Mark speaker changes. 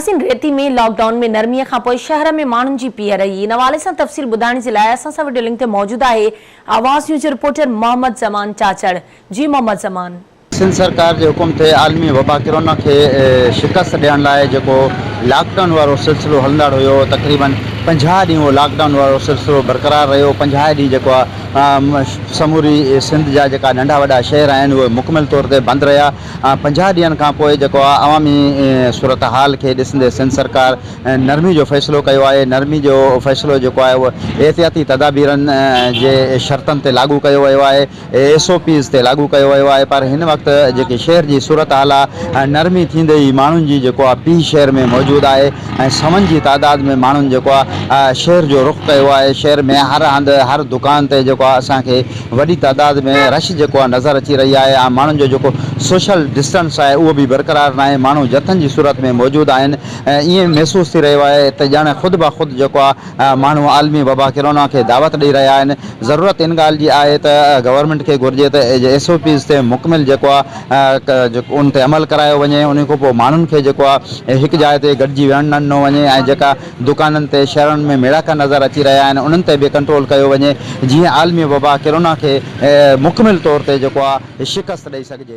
Speaker 1: سين ريتي ۾ lock down ۾ نرمي کان پوء شهر ۾ ماڻهن جي پيهه رهي. ان حوالي سان تفصيل ٻڌائڻ جي لاء اسان سان وڊيو لنڪ تي موجود آهي آواز نيوز جو رپورٽر محمد زمان چاچڙ. جي محمد زمان.
Speaker 2: سنڌ سرڪار جي حڪم تي عالمي وبا ڪرونا کي شڪست ڏيڻ لاء جيڪو لاڪ ڊائون وارو سلسلو هلندڙ هيو تقريبن 50 ڏينهن اهو لاڪ ڊائون وارو سلسلو برقرار رهيو 50 ڏينهن جيڪو آهي سموري سنڌ جا جيڪا ننڍا وڏا شهر آهن اهي مڪمل طور تي بند رهيا 50 ڏينهن کان پوء جيڪو آهي عوامي صورتحال کي ڏسندي سنڌ سرڪار نرمي جو فيصلو ڪيو آهي، نرمي جو فيصلو جيڪو آهي اهو احتياطي تدابيرن جي شرطن تي لاڳو ڪيو ويو آهي، ايس او پيز تي لاڳو ڪيو ويو آهي پر هن وقت جيڪي شهر جي صورتحال آهي نرمي ٿيندي ئي ماڻهن جي جيڪو آهي پيهه شهر ۾ موجود آهي ۽ سون جي تعداد ۾ ماڻهن جيڪو آهي شهر جو رخ ڪيو آهي، شهر ۾ هر هنڌ هر دڪان تي جيڪو آهي اسان کي وڏي تعداد ۾ رش جيڪو آهي نظر اچي رهي آهي ۽ ماڻهن جو جيڪو سوشل ڊسٽنس آهي اهو به برقرار ناهي ماڻهو جٿن جي صورت ۾ موجود آهن ۽ ائين محسوس ٿي رهيو آهي ته ڄڻ خود بخود جيڪو آهي ماڻهو عالمي وبا ڪرونا کي دعوت ڏئي رهيا آهن ضرورت ان ڳالهه جي آهي ته گورنمينٽ کي گهرجي ته ايس او پيز تي مڪمل جيڪو آهي ان تي عمل ڪرايو وڃي ان کان پوء ماڻهن کي جيڪو آهي هڪ جاء تي گڏجي ويهڻ نه ڏنو وڃي ۽ جيڪا دڪانن تي شهرن ۾ ميڙاڪا نظر اچي رهيا آهن انهن تي به ڪنٽرول ڪيو وڃي جيئن عالمي وبا ڪرونا کي مڪمل طور تي جيڪو آهي شڪست ڏئي سگهجي.